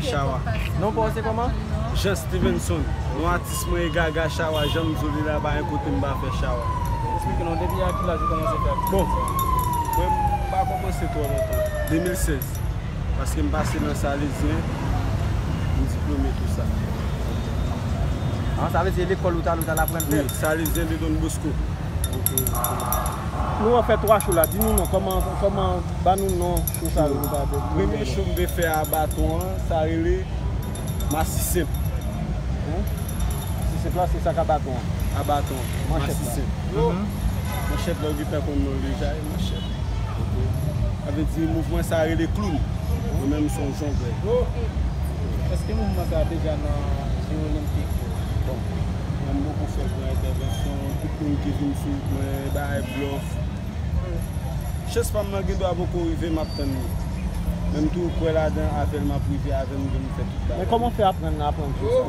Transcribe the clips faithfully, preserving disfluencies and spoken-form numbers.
Chawa. Non pa w se kòman? Jean Stevenson. Non atis mwen e Gaga Chawa, jan m di w li la, pa gen kote m pa fè chawa. Eksplike nou, depi a ki laj ou kòmanse fè? Bon, mwen m pa kòmanse twò lontan. De mil sèz. Paske m pase nan Salezyen, m diplome tou sa. Ah, sa vle di lekòl ou t al, ou t al aprann fè? Wi, Salezyen de Don Bosco. Ok, ok. Nou an fè twa cho la, di nou non, kòman, kòman, ba nou non cho sa yo nou ta fè. Premye cho m te fè a baton an, sa rele Masisenp. Hein? Masisenp la, se sa k a baton an. A baton an, Masisenp. Manchèt la, ou gentan konn non l deja, e manchèt. Sa vle di mouvman sa rele kloun. Mwen menm se yon jonglè. Èske mouvman sa deja nan Je Olenpik yo? Bon, mwen m poko fè gran entèvansyon, tout moun ki vin sou mwen bay blòf. Chans pa m nan gen dwa poko rive, m ap tann li. Men m tou kwè ladan, avè l m ap rive, avè l m vin fè tout bagay. Men kòman w fè aprann, aprann tout sa?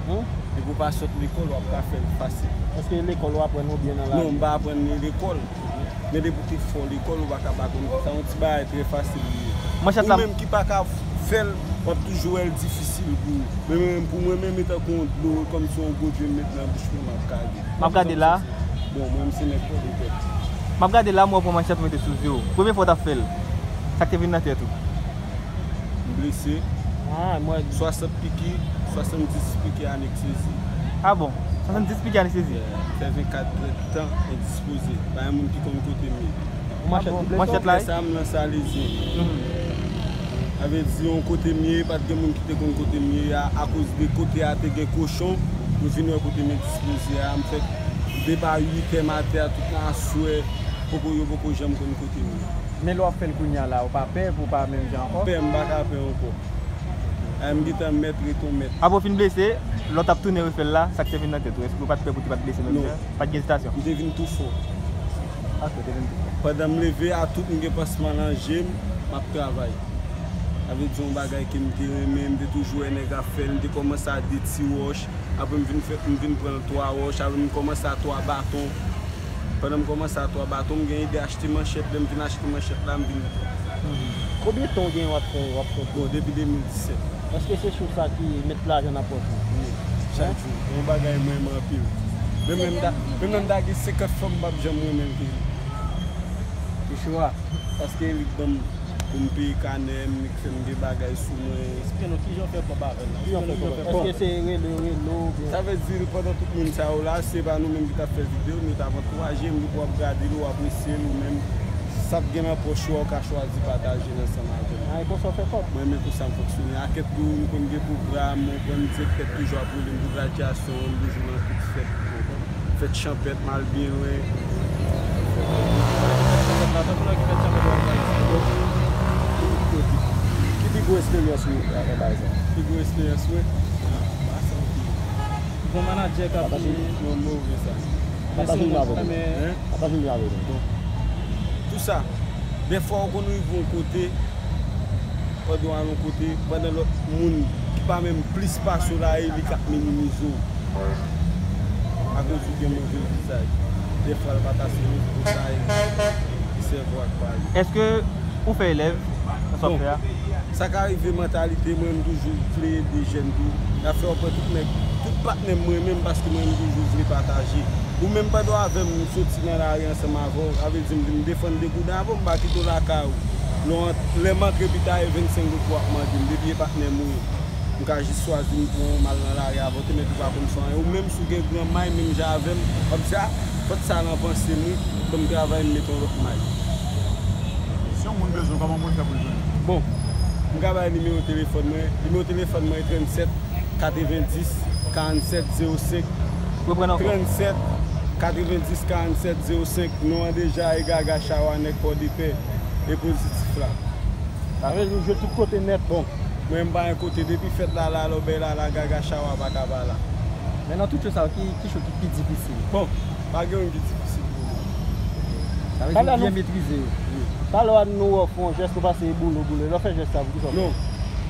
Hein? Depi w pa sot lekòl, w ap ka fè l fasil. Èske lekòl ou aprann oubyen nan lavi? Non, m pa aprann li lekòl. Men depi w te fò lekòl, ou pa ka pa konn fè sa. Yon ti bagay trè fasil li ye. Ou menm ki pa ka fè l, w ap toujou wè l difisil pou ou. Men mwen menm, pou mwen menm, e tankou yon dlo, kòmsi yon gwo dlo m met nan bouch mwen, m ap kage. M ap gade la. Bon, mwen menm se nèg pòdepè. M ap gade la, m wè w pran manchèt ou mete sou zye w. Premye fwa w t ap fè l, sa k te vin nan tèt ou? M blese. Ah, mwen. Swasant piki, swasanndis piki anestezi. Ah bon? Swasanndis piki anestezi? Yeah, m fè vennkat trè tan endispoze. Pa gen moun ki konn kote m ye. Manchèt, manchèt la, sa m nan Salezyen. Mhm. Sa vle di yon kote m ye, pa t gen moun ki te konn kote m ye a, akoz de kote a te gen kochon, yo vin wè kote m endispoze a, m fè depi uit è maten a, tout nan aswè, poko, yo poko janm konn kote m ye. Men lè w ap fè l kounye a la, ou pa pè pou w pa menm jan ankò? Pè, m pa ka pè ankò. A, m gentan mèt ret yon mèt. Apre w fin blese, lè w t ap tounen refè l la, sa k te vin nan tèt ou? Èske w pa t pè pou w te pa t blese menm jan? Pa t gen ezitasyon? M te vin tou fò. Ok, w te vin tou fò. Pandan m leve a, tout m gen pansman nan je m, m ap travay. Sa vle di yon bagay ke m te renmen, m te toujou wè nèg ap fè l, m te kòmanse a de ti wòch, apre m vin fè, m vin pran twa wòch, apre m kòmanse a twa baton. Pandan m kòmanse a twa baton, m gen ide achte manchèt. Lè m vin achte manchèt la, m vin. Mhm. Konbyen tan w gen w ap fè, w ap fè? Bon, depi de mil disèt. Èske se cho sa ki met lajan nan pòch ou? Wi, chak jou. Yon bagay m renmen anpil. Menm lè m ta, menm lè m ta gen senkant fanm, m p ap janm renmen l ke li. Ki cho a? Paske li k ban m pou m peye kanè m, li k fè m gen bagay sou mwen. Eksplike nou kijan w fè kòb avè l la. Kijan w fè kòb avè l? Èske se rele, rele w oubyen? Sa vle di, pandan tout moun sa yo la, se pa nou menm ki t ap fè videyo, nou t ap ankouraje m, depi w ap gade l, w apresye l, ou menm, sa k gen nan pòch ou a, ou ka chwazi pataje l ansanm avè m. Ah, e konsa w fè kòb? Mwen, men konsa m fonksyone. A kèt tou, m konn gen pwogram, ou konn direktè toujou ap rele m pou gradyasyon, m toujou nan tout fèt. Fèt chanpèt, m al byen lwen. Fèt la, tankou nan ki fèt chanpèt w ap bay? Ki pi gwo esperyans ou anba sa? Pi gwo esperyans mwen? Pa santi. Bon manadjè k ap di. Non, move sa. Pataje l avè nou. Hein? Pataje l avè nou. Bon. Tou sa, dèfwa ou konn rive yon kote, pandan w al yon kote, pandan lòt moun ki pa menm plis pase w la, e li k ap minimize w. Akoz ou gen move vizaj. Dèfwa l pa ta serye pou sa, e sèvo a k pa li. Èske ou fè elèv nan sa w ap fè a? Bon, sa ka rive mantalite mwen, m toujou vle ede jèn tou. Afè w pran tout nèg, tout patnè m mwen menm paske mwen m toujou vle pataje. Ou menm pandan w avè m, m soti nan lari ansanm avè w, sa vle di m vin defann de goud avè w, m pa kite w lakay ou. Lè w ant-, lè m antre pita e vennsenk goud pou w ap mande m, depi e patnè m ou ye. M ka jis chwazi m pran w, m al nan lari avè w, te mèt ou pa konn fè anyen. Ou menm si w gen gran may, menm jan avè m, w ap di, a, fòt sa nan panse m wi, ban m travay, m met yon lòt may. Si yon moun bezwen, kòman moun fè pou l jwenn ou? Bon, m ka bay nimewo telefòn mwen. Nimewo telefòn mwen e trannsèt, katrevendis, karannsèt, zewo senk. Reprann ankò. Trannsèt, katrevendis, karannsèt, zewo senk. Non an deja e Gaga Chawa, nèg Pòdepè, e pozitif la. Sa vle di ou jwe tout kote nèt. Bon, mwen m pa gen kote, depi fèt la la, lè w bèy la la, Gaga Chawa pa ka pa la. Men nan tout cho sa yo, ki, ki cho ki pi difisil? Bon, pa gen youn ki difisil pou mwen. Sa vle di ou byen metrize yo. Wi. Talè a nou wè w fè yon jès, nou pase boule, boule. Lè w fè jès sa, poukisa w fè? Non.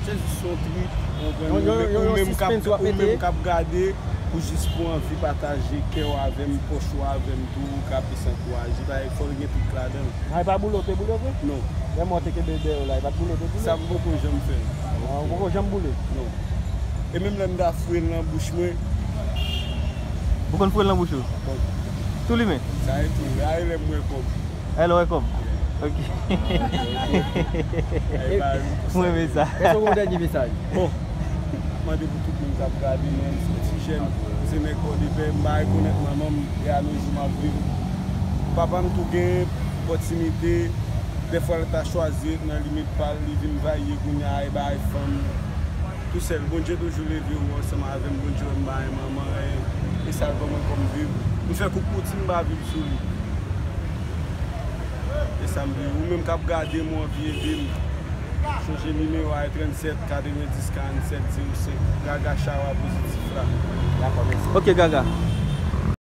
Se jis yon trik, ou konprann, ou menm k ap, ou menm k ap gade, ou jis pou anvi pataje kè w avè m, pòch ou avè m tou, ou ka plis ankouraje. Paske fò l gen trik ladan l. A, e pa boule w te boule vre? Non. Lè mò te kenbe dèyè w la, e pa t boule, te boule? Sa m poko janm fè. Ah, ou poko janm boule? Non. E menm lè m ta foure l nan bouch mwen. Ou konn foure l nan bouch ou? Bon. Tou limen? Sa e tou. A e lè m wè kòb. A e lè w wè kòb? Ok. Mwen renmen sa. Èske w gen yon dènye mesaj? Bon. Mande pou tout moun k ap gade mwen, m se ti jèn, m se nèg Pòdepè, m pa rekonèt manman m, e a no jou m ap viv. Papa m tou gen opòtinite, dèfwa l ta chwazi ret nan limit pa l, li vin varye kounye a, e bay fanm tou sèl. Bondye toujou leve w ansanm avè m, Bondye wè m pa gen manman, e, e sa l ban mwen kòm viv. M fè kout kouti, m pa viv sou li. E sa m vle. Ou menm k ap gade m, ou anvi ede m, chonje nimewo a, e trannsèt katrevendis karannsèt zewo senk. Gaga Chawa Pozitif la. Dakò, mèsi. Ok, Gaga.